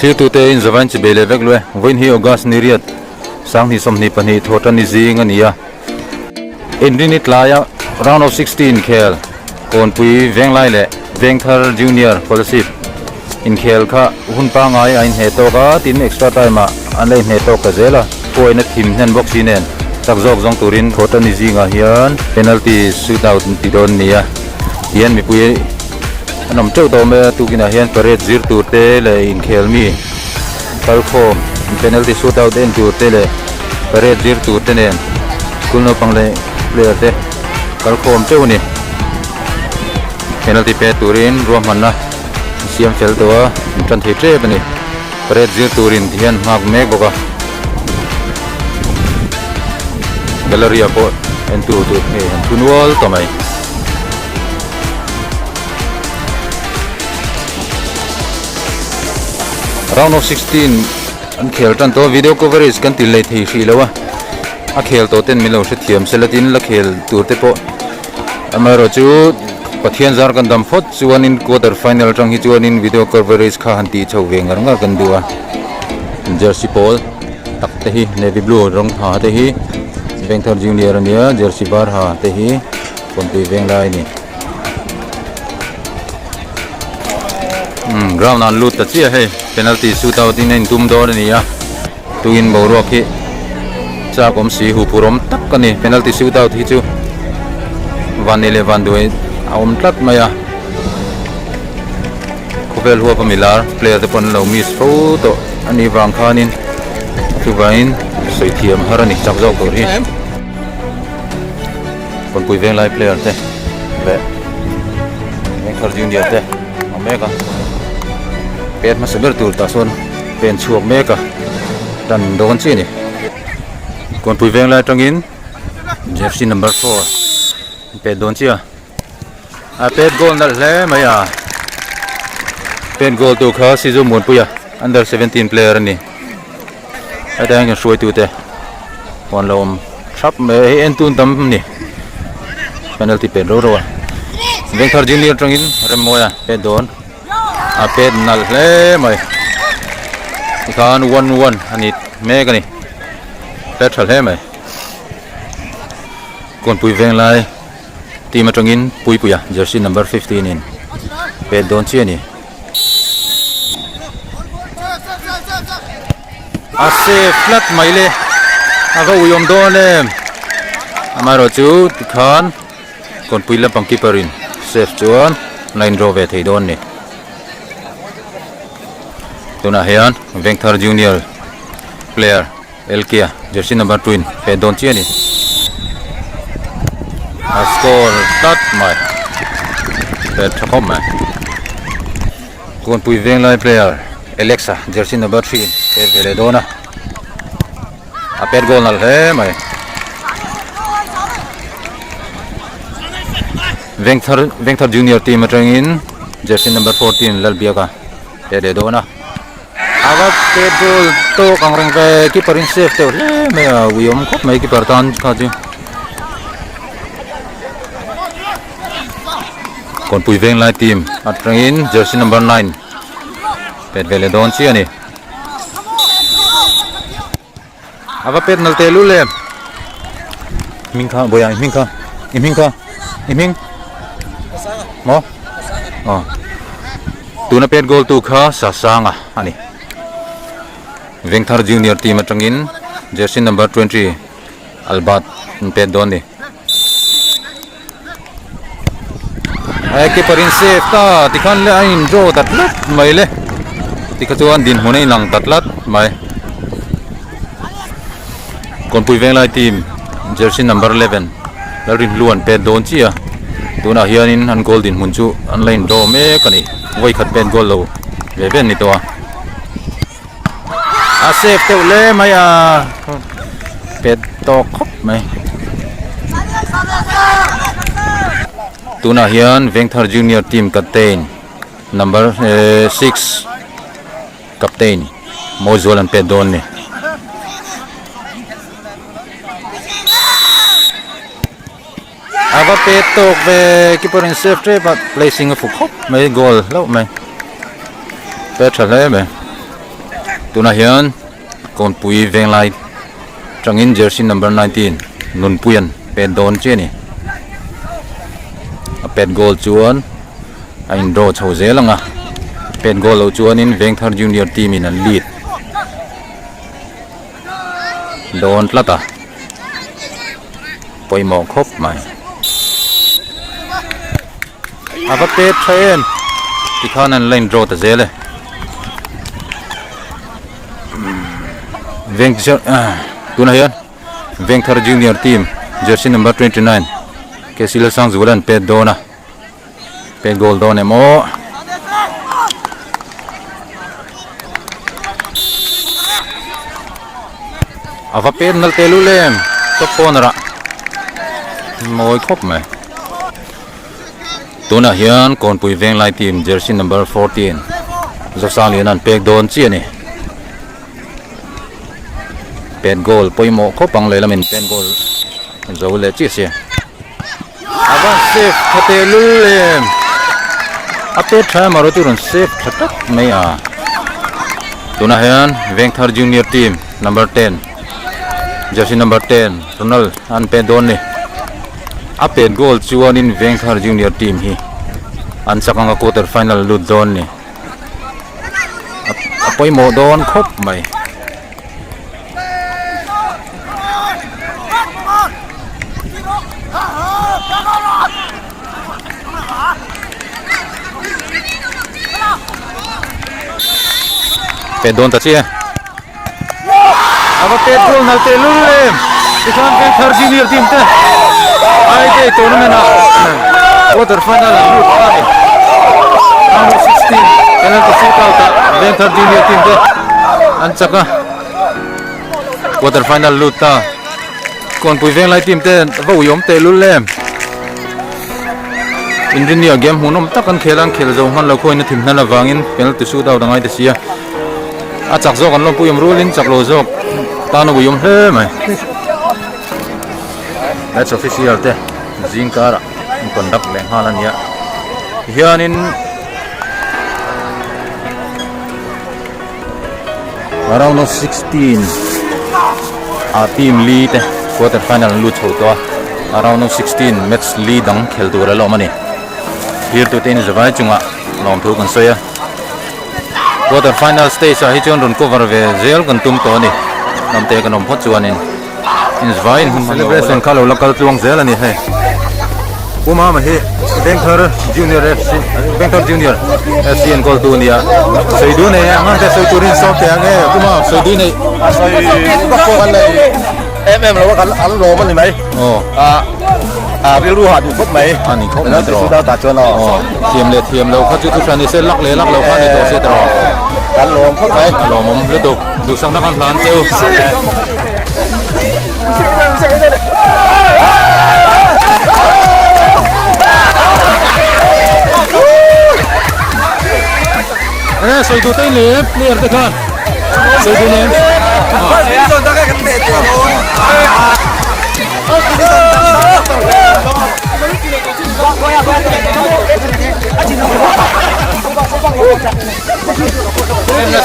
Thiltute in zavain chi bei leh vek luh e. Vawiin hi August ni riat sanghnih 22 thawhtan ni zing a ni a. Inrini tlaia Round of 16 khel Kawnpui Venglai leh Vengthar Junior Scholarship inkhel kha hun pangngai a inhneh tawk a, tin extra time ah an la inhneh tawk ta zel a. Huaina thim hnen bawk si nen chak zawk zawng turin thawhtan ni zingah hian penalty shootout an ti dawn a ni a, tihian mipui an awm teuh tawh mai a, tukinah hian parade zir tur te leh inkhel mi kalkhawm penalty shootout en tur te leh parade zir tur te nen school naupang leh player te kalkhawm teuh a ni. Penalty pe turin ruahmanna an siam fel tawh a, an tan thei tep a ni. Parade zir turin ti hian nghak mek bawk a, gallery ah pawh en tur tur hei an thu nual tawh mai. Round of 16 an khel tan tawh a, video coverage kan ti lei thei hrih lo a, a khel tawh ten min lo hrethiam sela tin la khel tur te pawh amaherawh chu Pathian zar kan dam phawt chuanin quarter final atang hi chuanin video coverage kha han tih chhoh ve ngar ngar kan duh a, jersey pawl tak te hi navy blue rawng ha te hi Vengthar junior a nia jersey var ha te hi Kawnpui Venglai a ni. Umm ground ah an lut ta chiah hei penalty shoot out in a intum dawn a ni a tuin boruak hi chak awm si huphur awm tak a ni penalty shoot out hi chu vanni leh vanduai a awm tlat mai a khawvel huap a milar player te pawh an lo miss fo tawh a nih vang khanin chuvangin sawi thiam har a ni chak zawk tur hi. Kawnpui Venglai player te leh Vengthar Junior te a mek a pen hmasa ber tur tah sawn pen chhuak mek a tan dawn chiah a ni Kawnpui Venglai atangin jersey number 4 an pet dawn chiah a a pet goal nalh hle mai a pet goal tu kha Sizu Muanpuia under 17 player a ni hetah hian kan hruaitute pawh an lo awm thap mai a hei en tun tam a ni penalty pet ro ro a Vengthar junior atangin Remmawia pet dawn a pet nalh hle mai tikhan one one a ni mek a ni pet tha hle mai Kawnpui Venglai team atangin Puipuia jersey number 15 in pet dawn chiah a ni. A save tlat mai le a va ui awm dawn em amaherawh chu tikhan kawnpui lampang keeper in save chuan line draw ve thei dawn a ni tunah hian Vengthar junior player Elkia jersey number 2 in pet dawn chiah a ni a score tlat mai pet tha khawp mai Kawnpui Venglai player Alexa jersey number 3 in pet ve leh dawn a a pet goal nalh hle mai Vengthar Vengthar junior team atangin jersey number 14 Lalbiaka pet leh dawn a. A va pet goal tawk ang reng ve keeper in save teuh hle mai a ui awm khawp mai keeper tan kha chu Kawnpui Venglai team atangin jersey number 9 pet ve leh dawn chiah a ni. A va pet nal teh lul em hming kha bawiah i hming kha i hming kha i hming maw aw tuna pet goal tu kha Sasanga a ni Vengthar junior team atangin jersey number 20 Albert an pet dawn a ni he keeper in save ta tikhan le a in draw ta tlat mai le tikha chuan dinhmun a inang ta tlat mai Kawnpui Venglai team jersey number 11 Lalrinhlu an pet dawn chiah a tunah hianin an goal dinhmun chu an la in draw mek a ni vawikhat pet goal lo ve ve an ni tawh a a save deuh hle mai a pet tawk khawp mai tunah hian Vengthar junior team captain number 6 captain Mawizual an pet dawn a ni. A va pet tawk ve keeper in save tep a placing a fu khawp mai goal hlauh mai pet tha hle mai. Tunah hian Kawnpui Venglai tangin jersey number 19 Nunpuia'n pet dawn chiah a ni. A pet goal chuan a in draw chho zel ang a, pet goal loh chuanin Vengthar Junior team in an lead dawn tlat a, pawimawh khawp mai. A va pet tha em tikhan an la in draw ta zel e. Veng tunah hian Vengthar Junior team jersey number 29 K C Lalsangzuala an pet dawn a pet goal dawn em aw. A va pet nal teh lul em top corner ah mawi khawp mai. Tunah hian Kawnpui Venglai team jersey number 14 Zosangliana an pek dawn chiah a ni. Pet goal pawimawh khawp ang lehlamin pet goal zo leh chiah sia. A va save tha teh lul em! A pet tha em erawh chu rawn save tha tak mai a. Tunah hian Vengthar Junior team number 10 jersey number 10 Ronald an pet dawn a ni. A pet goal chuanin Vengthar Junior team hi an chak anga quarter final lut dawn ni. A pawimawh dawn khawp mai. Pet dawn ta chiah e. A va pet goal nal teh lul em tichuan Vengthar Junior team te I day tournament ah quarter final an lut ta a ni. Round of 16 penalty shootout ah Vengthar Junior team te an chak a, quarter final lut ta. Kawnpui Venglai team te va uiawm teh lul em. Inrinnia game hmuhnawm tak an khel a, an khel zo hman lo khawiin a thim hnan avangin penalty shootout a ngai ta si a. A chak zawk an lawmpui awm rualin chak lo zawk tan a uiawm hle mai. Match official te zing karah an conduct leh nghal a nia. Tihianin round of 16 ah team li te quarter final an lut chho tawh a. A round of 16 match li dang khel tur a la awm a ni. Thirtute in zavai chungah lawmthu kan sawi a. Quarter final stage ah hi chuan rawn cover ve zel kan tum tawh a ni. Hnamte kan awm phawt chuanin inzvaiin hun celebration kha lo la kal tluang zel a ni hei. Pu Mama hi Vengthar Junior FC Vengthar Junior FC enkawl tu a ni a. Sawi du nei ang ang te sawi turin sawm teh ang e Pu Mama sawi du nei. A sawi vak pawh kan nei em em lo a kan an lawm a ni mai. Aw. A rilru hah duh khawp mai. A ni khawp mai tawh. Tah chuan aw. Aw thiam leh thiam lo kha chu thu hran ni se lak leh lak lo kha ni tawh se tawh. Kan lawm khawp mai. A lawmawm lutuk. Duhsakna kan hlan cheu. Enge sawi duh te in leh player te khan sawi duh nen.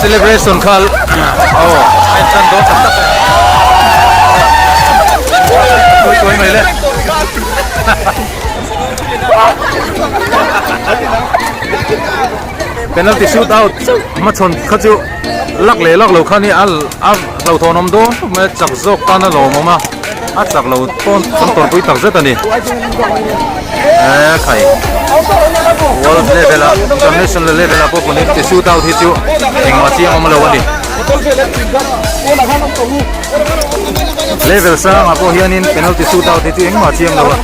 Celebration kha aw a intan dawn tak tak e tawi mai le penalty shoot out hmachhawn kha chu lak leh lak lo kha ni a a hlauhthawn awm dawn khawp mai a chak zawk tan a lawmawm a a chak lo pawn kan tawrhpui tak zet a ni eee khai world level ah international level ah pawh penalty shoot out hi chu engmah chiang awm lo a ni level sangah pawh hianin penalty shoot out hi chu engmah chiang lo a.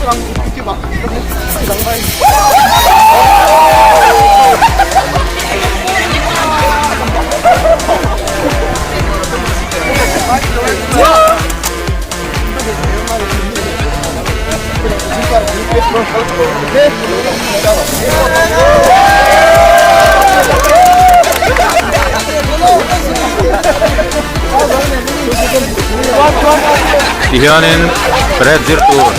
Tihianin parade zir tur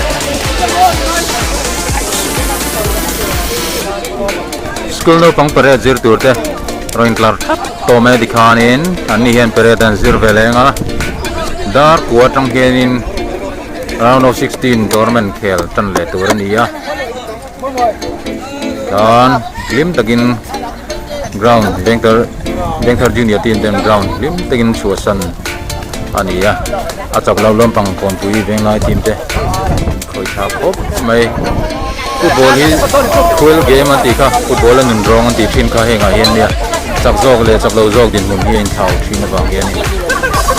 School naupang parade zir tur te. Rawn intlar thap tawh mai a tikhanin an ni hian parade an zir ve leng a, dar kua atang hianin round of 16 tournament khel tan leh tur a ni a, tan hlim takin ground Vengthar Vengthar junior team ten ground hlim takin chhuahsan a ni a, a chak lo lampang kawnpui venglai team te khawih thlak khawp mai. Football hi cruel game an tih kha football a nun rawng an tih thin kha hengah hian nia chak zawk leh chak lo zawk dinhmun hi a inthlau thin avang hianin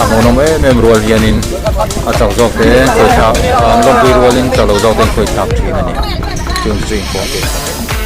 a hmuhnawm em em rual hianin a chak zawk te khawih thlak an lawmpui rualin chak lo zawk te an khawih thlak thin a ni chung chu inkhawm ve.